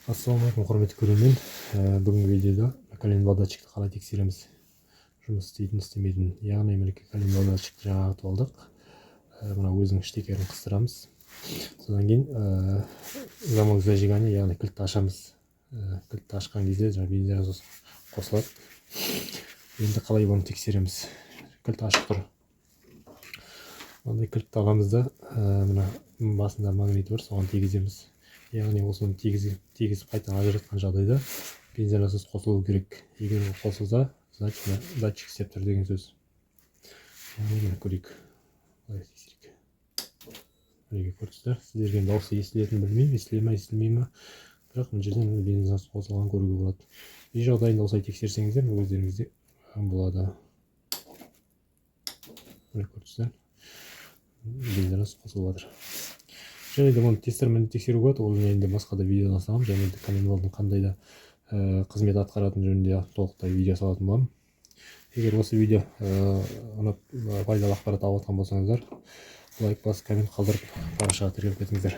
Ассалаумағалейкум, құрметті көрермен! Бүгінгі видеода коленвал датчикті қалай тексереміз, жұмыс істейтін, істемейтін. Яғни, мінекей, коленвал датчикті жаңартып алдық. Мына өзінің штекерін қыстырамыз, содан кейін замок зажигания, яғни кілтті ашамыз. Кілтті ашқан кезде жаңағы бензонасос қосылады. Енді қалай бұны тексереміз? Кілт ашық тұр. Мынандай кілтті аламыз да, мына басында магнит бар, соған тигіземіз. Яғни осыны тигізіп, қайтадан ажыратқан жағдайда бензонасос қосылу керек. Егер ол қосылса, значит, мына датчик істеп тұр деген сөз. Яғни, міне, көрейік, былай тексерейік. Мінекей, көрдіңіздер. Сіздерге дауысы естілетінін білмеймін, естіле ма, естілмей ма, бірақ мына жерден бензонасос қосылғанын көруге болады. Үй жағдайында осылай тексерсеңіздер, өздеріңізде болады. Міне, көрдіңіздер, бензонасос қосылып жатыр. Және де бұны тестермен тексеруге болады. Ол жайында басқа да видеодан саламын. Және де коленвалдың қандай да қызмет атқаратыны жөнінде толықтай видео салатын боламын. Егер осы видео ұнап, пайдалы ақпарат алып жатқан болсаңыздар, лайк басып, коммент қалдырып, парақшаға тіркеліп кетіңіздер.